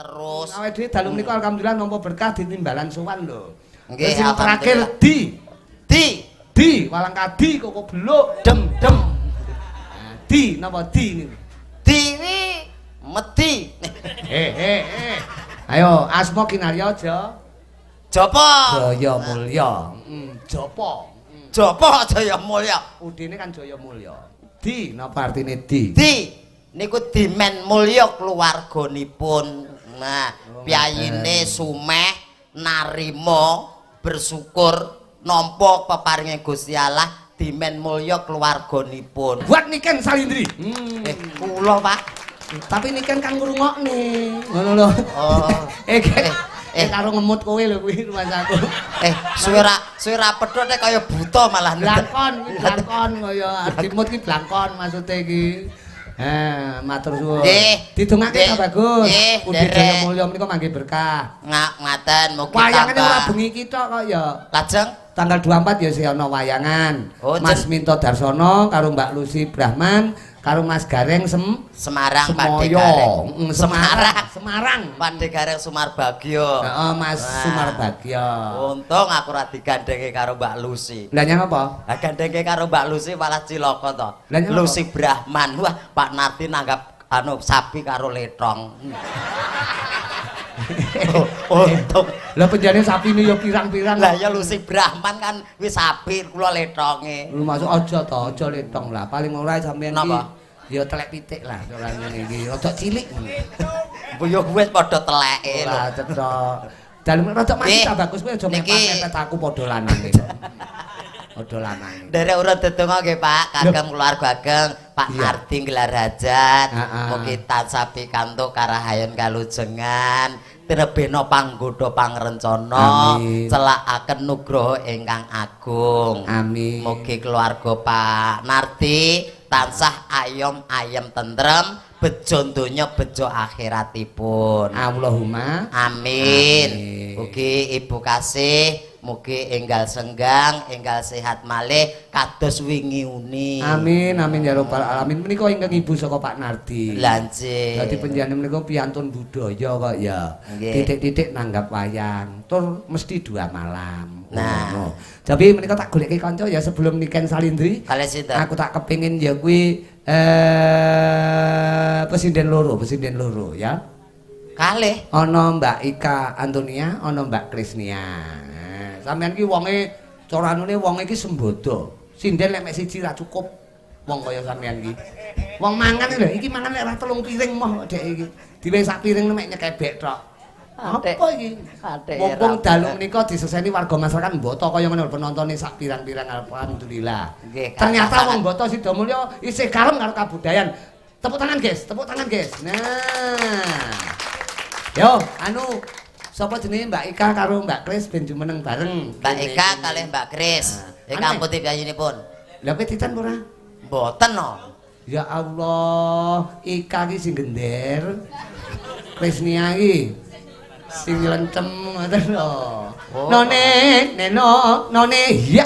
terus. Awake dhewe dalu menika alhamdulillah nampa berkah ditimbalan sowan lho. Nggih, sing terakhir di di di walang kadi koko beluk dem dem. Nah, di napa di niku? Di wi medi. Eh. Ayo asma kinarya aja. Japa. Jaya Mulya. Japa. Japa Jaya Mulya. Udine kan Jaya Mulya. Di napa artine di? Di niku dimen mulya keluarganipun. Nah, Oh, piyayine sumeh narima bersyukur nampa peparinge Gusti Allah dimen mulya keluarganipun. Buat Niken Salindri. Kula, Pak. Tapi Niken kan ngrungokne. Ngono lho. Oh. Karo ngemut kowe lho kuwi rumasaku. Suwe ra pedhot nek kaya buta malah. Blangkon, kuwi blangkon kaya adimut ki blangkon maksude iki. Matur suwun. Didongake ta bagus. Ugi Jaya Mulya menika mangke berkah. Ngaten mugi Wayangane ora bengi iki tok kok ya. Lajeng tanggal 24 ya sih ana wayangan. Oh, Mas Minto Darsono karo Mbak Lucy Brahman karo Mas Gareng Semarang Pak Gareng. Semarang. Semarang. Pak Gareng Sumarbagyo. Heeh, Mas Sumarbagyo. Untung aku ora digandhenge karo Mbak Lucy. Lah nyang apa? Lah gandhenge karo Mbak Lucy malah cilaka to. Lucy Brahman. Wah, Pak Nardi nanggap anu sapi karo letong. Oh, untung. Lah penjane sapine ya pirang-pirang. Lah ya Lucy Brahman kan wis sapi kula letonge. Lu masuk aja to, aja letong lah. Paling ora sampean iki ya telek pitik lah ora ngene iki. Rada cilik ngono. Ya wis padha teleke lho. Ora cetha. Dalem rada mati ta bagus kowe aja mepet-mepet aku padha lanange. Padha lanange. Nderek urut dedonga nggih Pak, kagem keluarga ageng Pak Nardi gelar hajat. Mugi tansah pikantuk karahayon kalujengan, tinebena panggodha pangrencana, celakaken nugroho ingkang agung. Amin. Mugi keluarga Pak Nardi tansah ayom ayem tentrem, bejo donya bejo akhiratipun. Allahumma amin. Mugi ibu kasih, mugi enggal senggang, enggal sehat malih kados wingi uni. Amin amin ya rabbal alamin. Menika ingkang ibu saka Pak Nardi. Lha nggih. Dadi panjenengan menika piantun budaya kok ya. Titik-titik nanggap wayang, tur mesti 2 malam. Nah. Ngono. Tapi menika tak goleki kanca ya sebelum Niken Salindri. Kalih sinten? Aku tak kepengin ya kuwi pesinden loro ya. Kalih. Ana Mbak Ika Antonia, ana Mbak Krisnia. Sampeyan ki wonge cara anune wonge iki sembodo. Sinden lek mek siji ra cukup wong kaya sampeyan iki. Wong mangan lho, iki mangan lek ra 3 piring moh dek iki. Diwe sak piring mek nyekebek tok. Apa iki? Mumpung dalu menika diseseni warga masyarakat Mboto kaya ngono penontone sak pirang-pirang alhamdulillah. Ternyata wong Mboto Sidomulyo isih kalem karo kabudayan. Tepuk tangan, guys. Tepuk tangan, guys. Nah. Yo, anu sapa jenenge Mbak Ika karo Mbak Kris ben jumeneng bareng. Mbak Ika kalih Mbak Kris. Ingkang putih piyayinipun. Lha kowe titen ora? Mboten no. Ya Allah, Ika ki sing gender. Krisnia ki sing lencem ngoten lho. None neno none ya.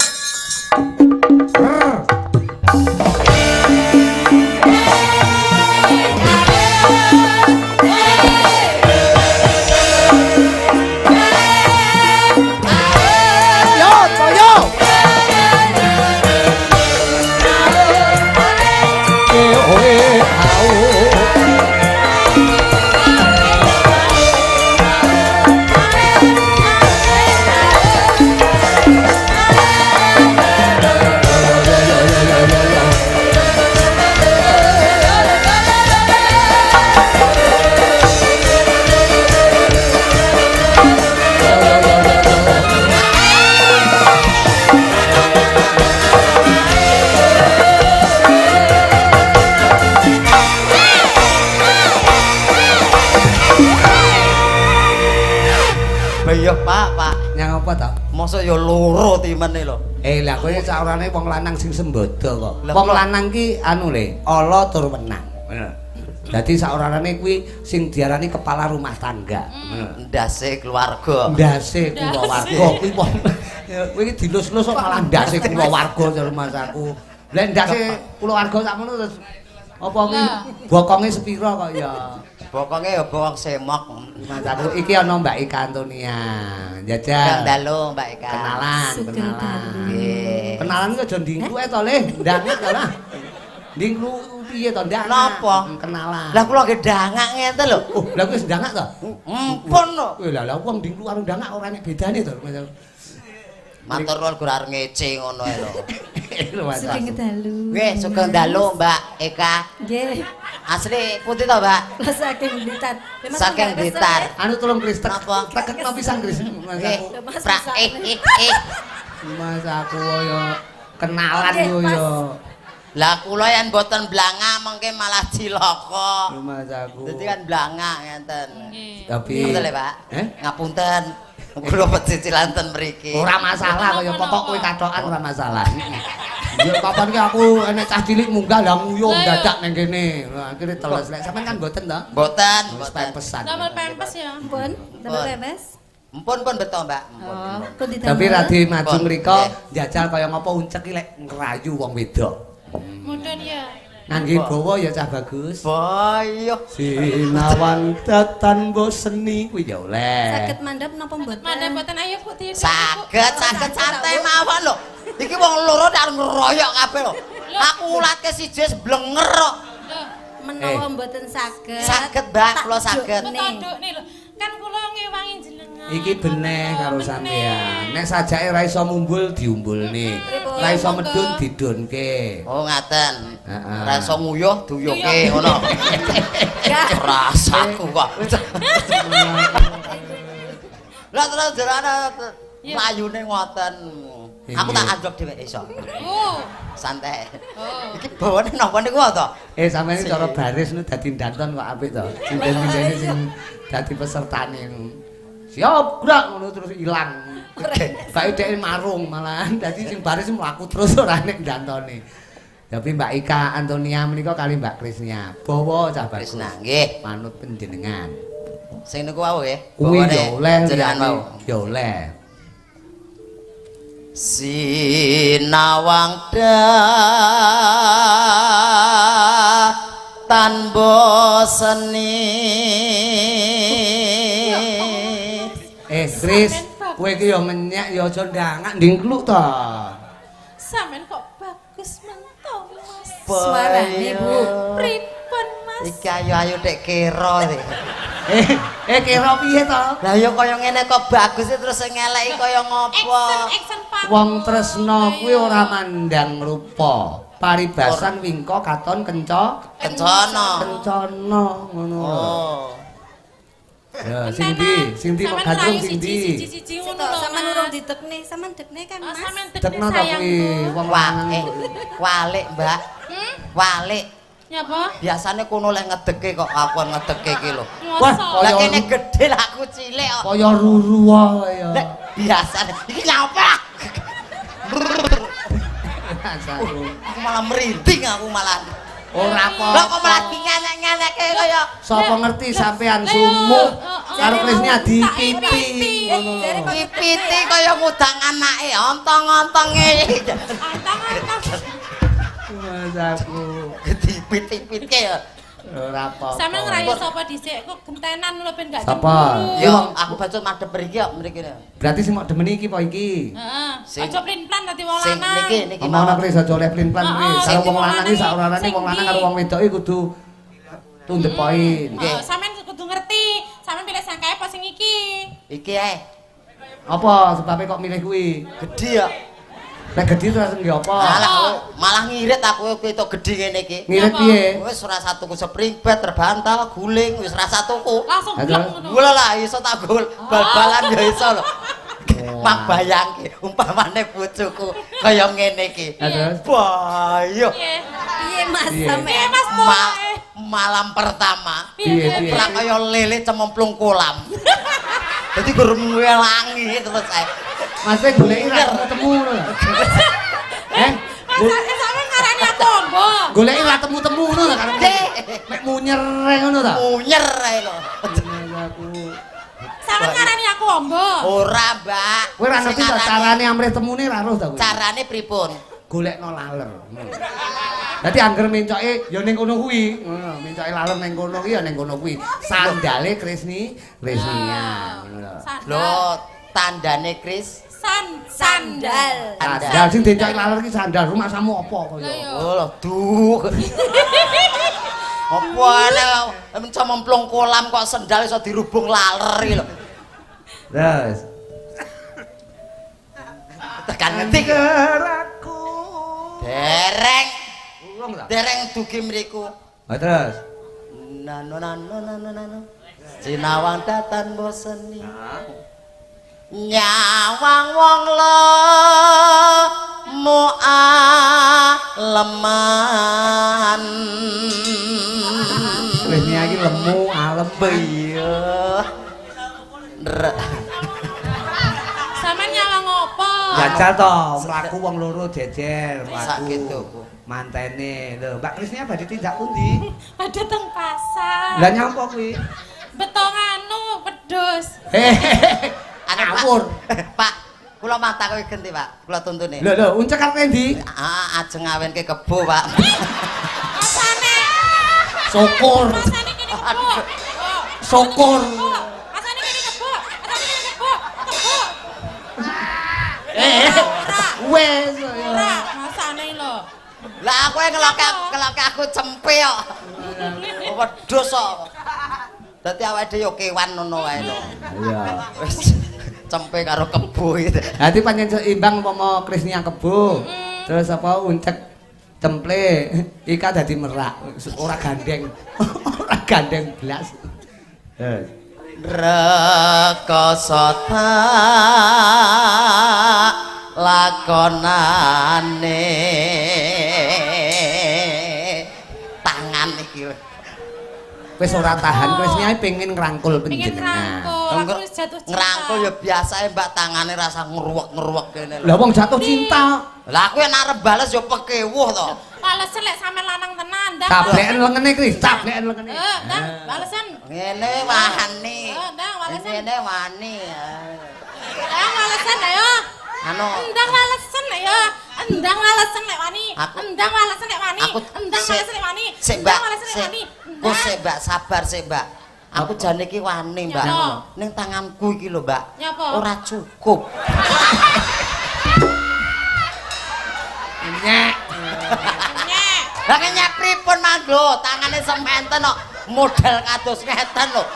Iya Pak, Pak. Nyang apa to? Mosok ya loro timene lho. Lah kowe saorane wong lanang sing sembodo kok. Wong lanang ki anu le, ala tur wenang. Ngono. Dadi saorane kuwi sing diarani kepala rumah tangga. Ndase keluarga. Ndase kulawarga kuwi wong kowe iki dilus-lus kok malah ndase kulawarga jare masaku. Lah ndase kulawarga sakmono terus apa kuwi bokonge sepira kok ya. Bokonge ya bokong semok. Mas aku iki ana Mbak Ika Antonia. Jajal. Kang dalu Mbak Ika. Kenalan, kenalan. Nggih. Kenalan ki aja ndingklu ae to, Le. Ndangak to lah. Ndingklu piye to, ndangak? Napa? Kenalan. Lah kula nggih ndangak ngeten lho. Oh, lah kuwi wis ndangak to? Empun lho. Kowe lah lah wong ndingklu karo ndangak ora nek bedane to. Mas. Matur nuwun gur arep ngece ngono ae lho. Sugeng dalu. Nggih, sugeng dalu Mbak Eka. Nggih. Asli pundi to, Mbak? Kula saking Blitar. Saking Blitar. Anu tolong Kris, Napa? tekekno pisan Kris. Mas Nggih. aku. Mas, Pra bisa. Mas aku ya kenalan Oke, yo Mas. ya. Lah kula yen mboten blangak mengke malah cilaka. Mas aku. Dadi kan blangak ngenten. Tapi Ngapunten lho, Pak. Eh? Ngapunten. Kula pecicilan ten mriki. Ora masalah kaya pokok kowe kathokan ora masalah. Ya kapan ki aku enek cah cilik munggah lah nguyuh dadak ning kene. Lah akhire teles. Lek sampean kan mboten to? Mboten, Wis mboten. pempesan. Damel pempes ya. Pun, damel pempes. Empun pun beto, Mbak. Empun. Oh, pun didamel. Tapi radi maju Pun, mriko nggih. njajal kaya ngapa uncek ki lek ngrayu wong wedok. Mudun ya. Ngangge bawa ya cah bagus. Boyo. Sinawang datan mbok seni kuwi ya oleh. Saged mandhap napa mboten? Mandhap mboten ayo Bu Titi. Saged, saged santai mawon lho. Iki wong loro nek ngeroyok kabeh lho. Aku ulatke siji wis blenger kok. Menawa mboten saged. Saged, Mbak, kula saged. Petodukne lho. Kan kula ngewangi jenengan. Iki beneh karo sampean. Nek sajake ra iso mumbul diumbulne. Ra iso medun didunke. Oh, ngaten. Heeh. Ra iso nguyuh duyuke ngono. Rasaku kok. Lah terus jarane mlayune ngoten. Aku tak anjlok dhewe iso. Oh. Santai. Oh. Iki bawane napa niku to? Eh sampeyan iki cara baris nu dadi danton kok apik to. Sinden-sindene sing dadi pesertane. Siap gerak ngono terus ilang. Bae dhek marung malahan dadi sing baris mlaku terus ora nek dantone. Tapi Mbak Ika Antonia menika kali Mbak Krisnia. Bawa cah bagus. Krisna nggih. Manut panjenengan. Sing niku wau nggih. Kuwi ya oleh jenengan wau. Ya oleh. Sinawang tan boseni. Kris, kowe iki ya ngenyek ya aja ndangak ndingkluk to. Sampeyan kok bagus mento, Mas. Suarane, Bu. Pripun, Mas? Iki ayo-ayo tek kira iki. Kira piye to? Lah ya kaya ngene kok bagus terus sing ngeleki kaya ngopo? Action, action Pak. Wong tresna kuwi ora mandang rupa. Paribasan wingko katon kenca Kencana. kencana ngono lho. Oh. Ya sing ndi? Sing ndi kok gandrung sing ndi? Siji-siji ngono lho. Sampeyan urung ditekne, sampean dekne kan, Oh, Mas. sampean Dekno dekne ta kuwi sayangku. wong Wah, lanang. walik, Mbak. Hmm? Walik. Nyapa? Biasane kono lek ngedeke kok aku ngedeke iki lho. Wah, Lah kene gedhe lah aku cilik kok. Kaya ruru wae ya. Lek biasane iki nyapa? Aku Aku malah merinding aku malah. ora apa. Lah kok malah dingenek-ngenekke kaya Sapa ngerti sampean sumuk karo Krisnia dipiti ngono lho. dipiti kaya ngudang anake ontong-ontonge. Antang-antang. Mas aku Dipiti-pitike ya. ora apa. Sampeyan ngrayu sapa dhisik kok gentenan lho ben gak Sapa? cemburu. Yo aku bacut madhep mriki kok mriki. Berarti sing mok demeni iki apa iki? Heeh. Sing- Aja plin-plan dadi wong Sing lanang. niki niki Omongno mawon. Kris aja oleh plin-plan Oh, kuwi. oh, Karo sing wong lanang iki di sak orane sing wong lanang di. karo wong wedok iki kudu to the point. Nggih. Oh, sampeyan kudu ngerti. Sampeyan pilih sing kae apa sing iki? Iki ae Apa sebabnya kok milih kuwi? gedhe ya. Nek gedhi terus nggih apa? Malah malah ngirit aku ketok gedhe ngene iki. Ngirit Apa? piye? Wis ora satuku spring bed terbantal guling wis ora satuku. Langsung Aduh. blek ngono. Gula lah iso tak gol bal-balan ya iso lho. Mak bayangke umpamane bojoku kaya ngene iki. Lah terus Bayo. Piye? Piye Mas Piye? Piye sampean? Mas Ma malam pertama Piye, piye? ora kaya lele cemplung kolam. Dadi gur ngelangi terus ae. Mas e goleki ra temu-temu ngono lho. Eh, Mas, sampeyan ngarani aku ombo. goleki ra temu-temu ngono lho karep. Nggih. Mek munyer ae ngono ta. Munyer ae lho. Aku. Sampeyan ngarani aku ombo. Ora, Mbak. Kowe ora ngerti Sing ta ngarani- carane amrih temune ra roh ta kowe. Carane pripun? Golekno laler. Dadi angger mencoke ya ning kono kuwi. Ngono, mencoke laler ning kono kuwi ya ning kono kuwi. Sandale Krisnia ngono lho. Lho, tandane Kris Sandal. Sandal sing diencoki laler ki sandal rumahsamu apa kaya. Oh lho, duh. Apa ana mencom memplung kolam kok sendal iso dirubung laler iki lho. Terus tekan ngetik aku. Dereng. Urung ta? Dereng dugi mriku. Ha terus. Nano nano nano nano. Sinawang datan boseni. Nyawang wong lemu aleman. Krisnia iki lemu alem. Iya. Sampeyan nyawang apa? Jajal to, mlaku wong loro jejer, Sak mlaku. gitu. Mantene. Lho, Mbak Krisnia badhe tindak pundi? Badhe teng pasar. Lah nyapa kuwi? Beto nganu wedhus. Hehehe. Ngawur. Pak, kula mah takoki genti, Pak. Kula tuntune. Lho lho, uncek arep endi? Ah, ajeng ngawenke kebo, Pak. Rasane. Syukur. Rasane kene kebo. Syukur. Rasane kene kebo. Rasane kene kebo. Kebo. Eh, wes. Ora, masane lho. Lah aku ngeloke aku cempe kok. Wedhus kok. Dadi awake dhewe yo kewan ngono wae lho. Iya. Wis cempe karo kebo iki. Dadi pancen seimbang umpama Krisnia kebo. Terus apa uncek cemple, Ika dadi merak, ora gandeng. Ora gandeng blas. Heeh. Rekoso tak lakonane tangan iki. Wis ora tahan Krisnia pengen ngrangkul Pengen panjenengan. ngrangkul, aku wis jatuh cinta. Ngrangkul ya biasae Mbak tangane rasa ngruwek-ngruwek kene lho. Lah wong jatuh cinta. Lah aku yen arep bales ya pekewuh to. Walesen lek sampean lanang tenan, ndang. Tableken lengene Kris, tableken lengene. Heeh, ndang, walesen. Ngene wani. Heeh, ndang walesen. Ngene wani. Ndang walesen ayo. Anu Endang walesen ayo. Endang walesen lek wani. Endang walesen lek wani. Endang walesen lek wani. Sik Mbak, Endang walesen lek wani. Ku sik Mbak, sabar sik Mbak. Aku jane iki wani Mbak. Ning tanganku iki lho Mbak. Ora cukup. Nyek. Nyek. Lah nyek pripun Mang lho, tangane sementen kok model kados ngeten lho.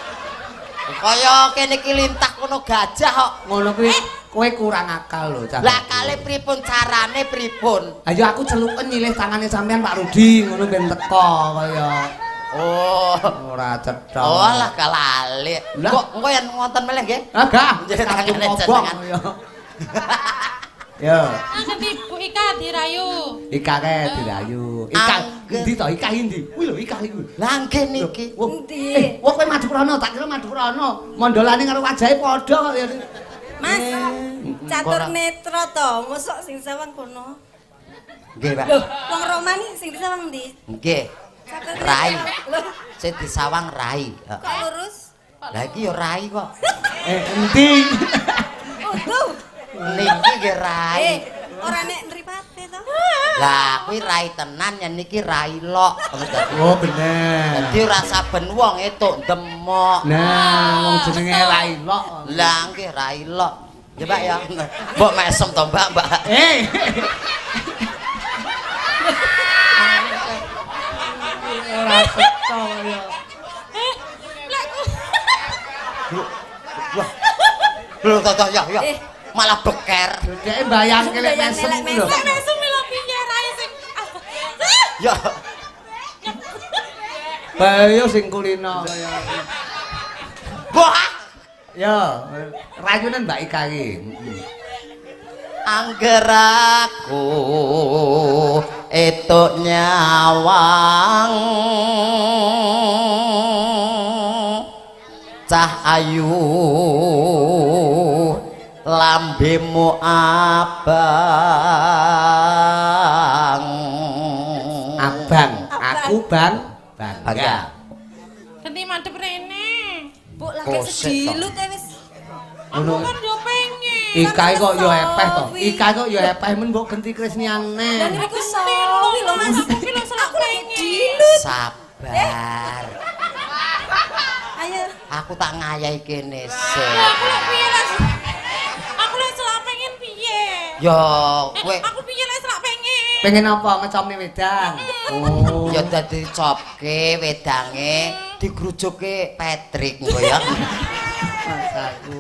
Kaya kene iki lintah kono gajah kok. Ngono kuwi kowe kurang akal lho, Cah. Lah kale pripun carane pripun? Ayo aku celuken nyilih tangane sampean Pak Rudi ngono ben teko kaya. Oh, ora cetha. Oh lah kalali. Kok engko yen wonten melih nggih? Ah gak, tangane jenengan. Ya. Ganti Bu Ika dirayu. Ika kae dirayu. Ika endi to? Ika endi? Kuwi lho Ika iku. Lah nggih niki. Endi? Wong kowe Madurana, tak kira Madurana. Mondolane karo wajahe padha kok ya. Mas, catur netra to, mosok sing sawang kono. Nggih, Pak. Lho, wong Romani sing disawang endi? Nggih. Rai. Sing disawang rai. Kok lurus? Lah iki ya rai kok. Endi? Utuh. Niki nggih rai. Ora nek mripate to. Lah kuwi rai tenan yen niki rai lok. Oh bener. Dadi ora saben wong etuk demok. Nah, wong jenenge rai lok. Lah nggih rai lok. Ya Pak ya. Mbok mesem to Mbak, Mbak. Ora cetha ya. Wah. Lho to ya ya. Malah beker. Dhek mbayangke lek mesem lho. Lek mesem lho piye rai sing. Ya. Bayo sing kulino kaya. Wah. Ya, rayunan Mbak Ika iki. Angger aku etuk nyawang cah ayu lambemu abang. Abang, aku bang bangga. Ganti madhep rene. Bu lagi sedilut e wis. Aku kan yo pengen. Ika kok yo epeh to. Ika kok yo epeh men mbok genti Krisniane. Lah niku sawi lho Mas. Aku ki lho Sabar. Ayo. Aku tak ngayahi kene sik. Aku lek piye lek. Aku lek selak pengen piye? Ya kowe aku piye lek selak pengen? Pengen apa ngecomne wedang? Oh. Ya dadi copke wedange digrujuke Patrick engko ya. Masaku.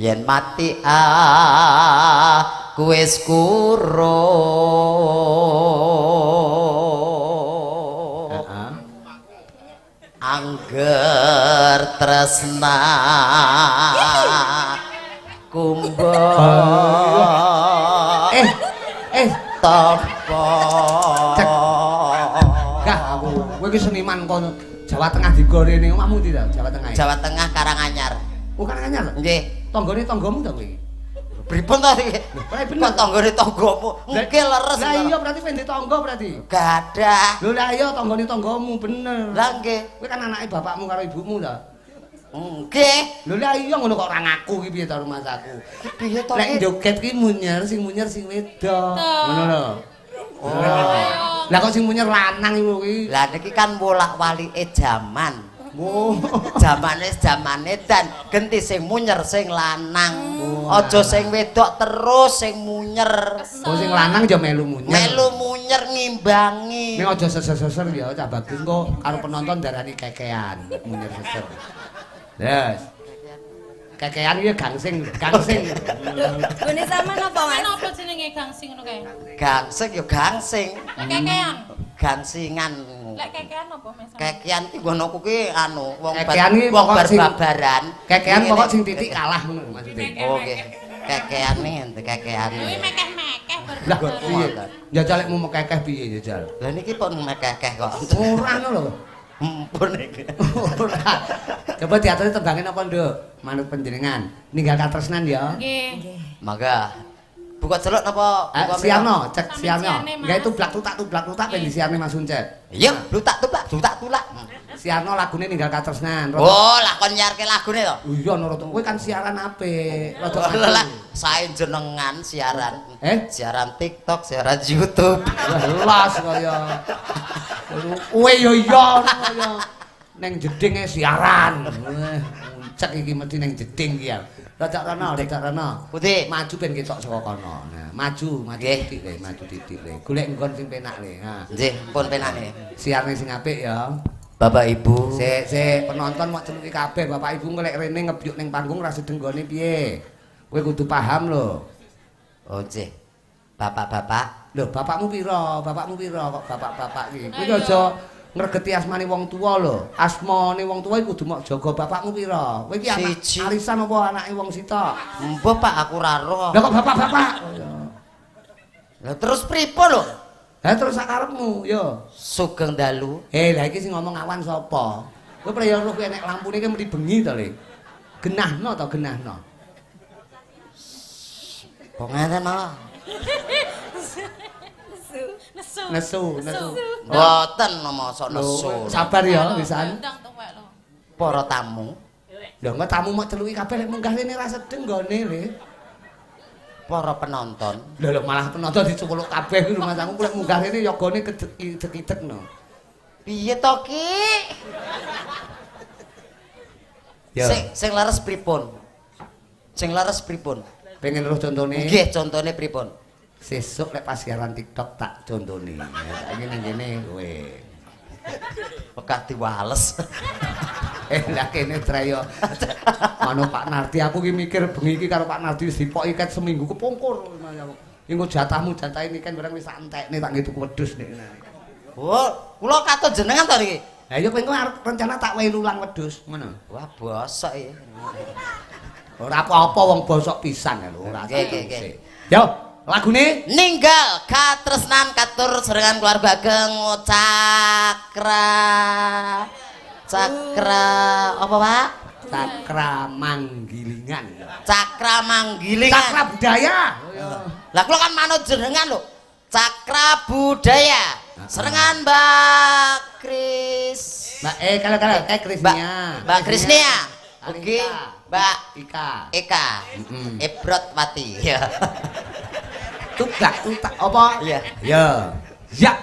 Yen mati aku wis kuro. Heeh. Angger tresna kumbo. Topo. Gah aku. Kowe iki seniman kono Jawa Tengah digorene omahmu ndi ta Jawa Tengah? Jawa Tengah Karanganyar. Oh Karanganyar. Nggih. Tanggane tanggamu ta kowe iki? Pripun to iki? Bener. Kok tanggane tanggamu? Nggih leres. Lah iya berarti pendhe tangga berarti. Gadah. Lho lah iya tanggane tanggamu bener. Lah nggih. Kowe kan anake bapakmu karo ibumu ta? Nggih. Lho lah iya ngono kok ora ngaku iki piye ta rumahsaku. Piye to? Lek joget ki munyer sing wedok. Ngono lho. Oh. Lah kok sing munyer lanang iku kuwi. Lah niki kan wolak-walike jaman. Oh. Jamane jamane dan genti sing munyer sing lanang. Aja sing wedok terus sing munyer. Oh sing lanang ya melu munyer. Melu munyer ngimbangi. Ning aja seser-seser ya cah bagus engko karo penonton darani kekean munyer seser. Yes. Kekean iki gangsing, gangsing. Gone sampean apa, Mas? Napa jenenge gangsing ngono kae? Gangsing ya gangsing. Lek kekean. Gangsingan. Lek kekean apa, Mas? Kekean iki nggonoku ki anu wong wong barbaran. Kekean pokok sing titik kalah ngono maksude. Oh nggih. Kekean nih, kekean. Kuwi mekeh-mekeh barbaran. Lah piye? Njajal lek mu mekekeh piye njajal? Lah niki pun mekekeh kok. Ora ngono lho. Mpun iki. Ora. Coba diaturi tembangin apa, Nduk? Manut panjenengan. Ninggal katresnan ya. Nggih. Mangga. Buka celuk napa? Siarno, cek siarno. Enggak itu blak tutak ben disiarne Mas Uncet. Iya, blutak tublak, blutak tulak. Siarno lagune ninggal katresnan. Oh, lah kon nyiarke lagune to? Iya, no, kowe kan siaran apik. Rada lah sae jenengan siaran. Siaran TikTok, siaran YouTube. Wah, los kaya. Kowe yo iya kaya neng jedinge siaran. Cek iki mesti neng jeding iki ya. Rada rono, rada rono. Putih. Maju ben ketok saka kono. Nah, maju, maju titik le, maju titik le. Golek nggon sing penak le. Ha. Nggih, pun penake. Siarne sing apik ya. Bapak Ibu. Sik, sik, penonton mok celuki kabeh. Bapak Ibu ngelek rene ngebyuk ning panggung ra sedeng nggone piye. Kowe kudu paham lho. Oh, nggih. Bapak-bapak. Lho, bapakmu pira? Bapakmu pira kok bapak-bapak iki? Kowe aja ngregeti asmane wong tuwa lho. Asmane wong tuwa iku kudu mok jaga. Bapakmu pira? Kowe iki anak arisan apa anake wong sitok? Mbah, Pak, aku ora roh. Lah kok bapak-bapak? Lah terus pripun lho? Lah terus sakarepmu, yo. Sugeng dalu. Lah iki sing ngomong awan sapa? Kowe praya roh kowe nek lampune iki mesti bengi to, Le. Genahno to, genahno. Kok ngene malah. Nesu. Nesu, nesu. Mboten mosok nesu. Sabar ya, wisan. Para tamu. Lho, engko tamu mok celuki kabeh lek munggah rene ra sedeng nggone, Le. Para penonton. Lho lho malah penonton dicuweluk kabeh kuwi rumahsaku lek munggah rene yogane kedek-idek no. Piye to, Ki? Sing sing leres pripun? Sing leres pripun? Pengen roh contone? Nggih, contone pripun? Sesuk lek pas siaran TikTok tak contone. Saiki ning kene kowe. Wekah diwales. Lah kene treyo. Mano Pak Nardi aku ki mikir bengi iki karo Pak Nardi wis dipoki ket seminggu kepungkur. Engko jatahmu jatahe niken barang wis tak entekne tak nggih tuku wedhus nek. Oh, kula katut jenengan to niki. Lah iya kowe engko arep rencana tak wehi lulang wedhus ngono. Wah, bosok iki. Ora apa-apa wong bosok pisan lho ora. Nggih, nggih. Yo, lagune Ninggal Katresnan katur serengan keluarga ageng Cakra. Cakra apa, Pak? Cakra Manggilingan. Cakra Manggilingan. Cakra budaya. Lah kula kan manut jenengan lho. Cakra budaya. Serengan Mbak Kris. Mbak kalau kayak Krisnia. Mbak Krisnia. Oke, Mbak Ika. Eka. Ebrot Wati. Ya. Tublak tutak apa? Iya. Ya. Ya.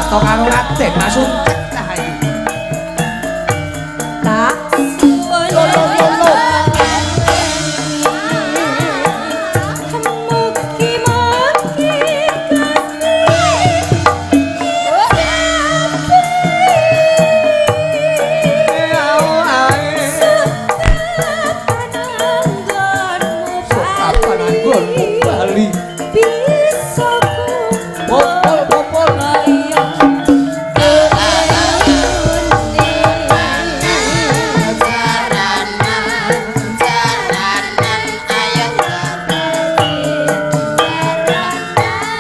Asta karo Raden Mas Uncek cah iki. Tak suwun. Lo lo lo lo. Mugi-mugi Gusti Kapan anggonmu bali? Bisa Kumpul kumpul.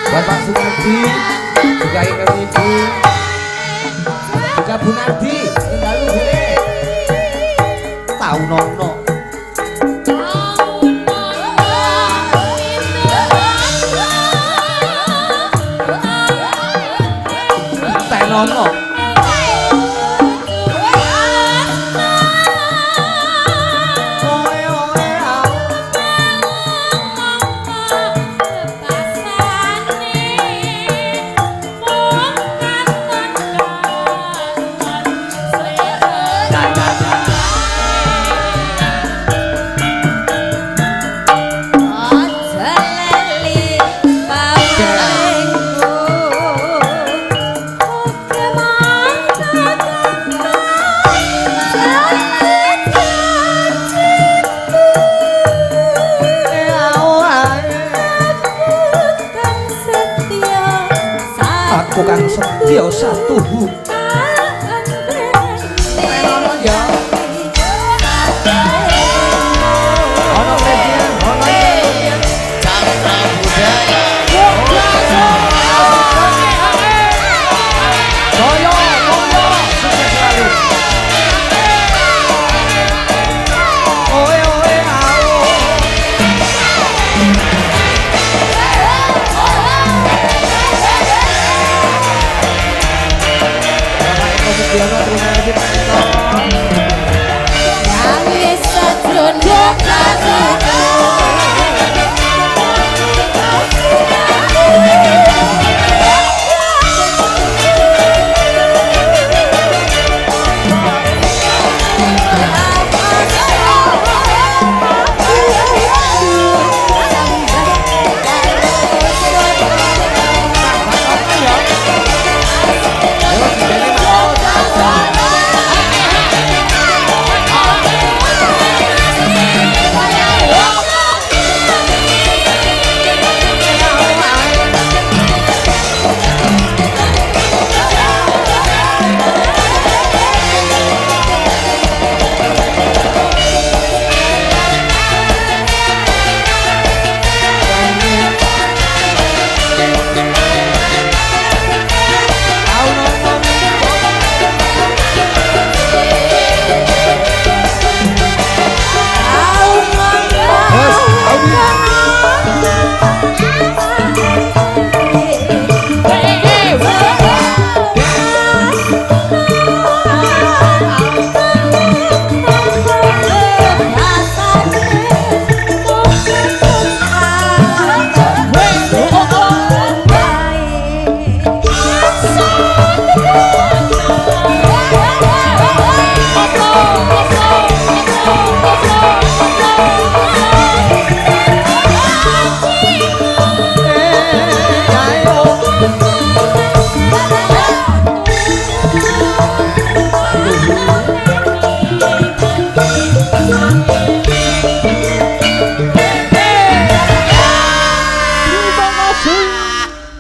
Buat Pak Sumardi, juga ingkang Ibu, juga Bu Nardi, ing dalu Bu. Tau nono. Tenono. Oe oe au. Ya ya ya. Aku kang setya satuhu. Tenono ya. Ono Presnya, ono Antonia. Cakra budaya. Toyo, toyo, sukses selalu. Oe oe au. Bapak Eko Sugiono, terima kasih Pak Eko. Ayo, sidene Mas. Tau nono. Bos, au.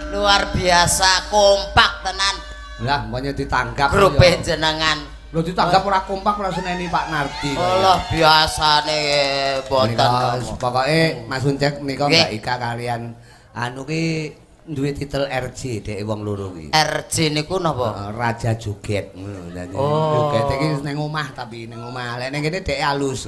Luar biasa kompak tenan Lah, mboknya ditanggap. grup ya. jenengan. Lho ditanggap ora kompak ora seneni Pak Nardi. Allah biasane boten. Menika pokoke Mas Uncek menika Nggih. Mbak Ika kalian anu ki duwe titel RJ dhek wong loro ki. RJ niku napa? Raja Joget ngono. Dadi Oh. joget iki ning omah tapi ning omah. Lek ning kene dhek alus.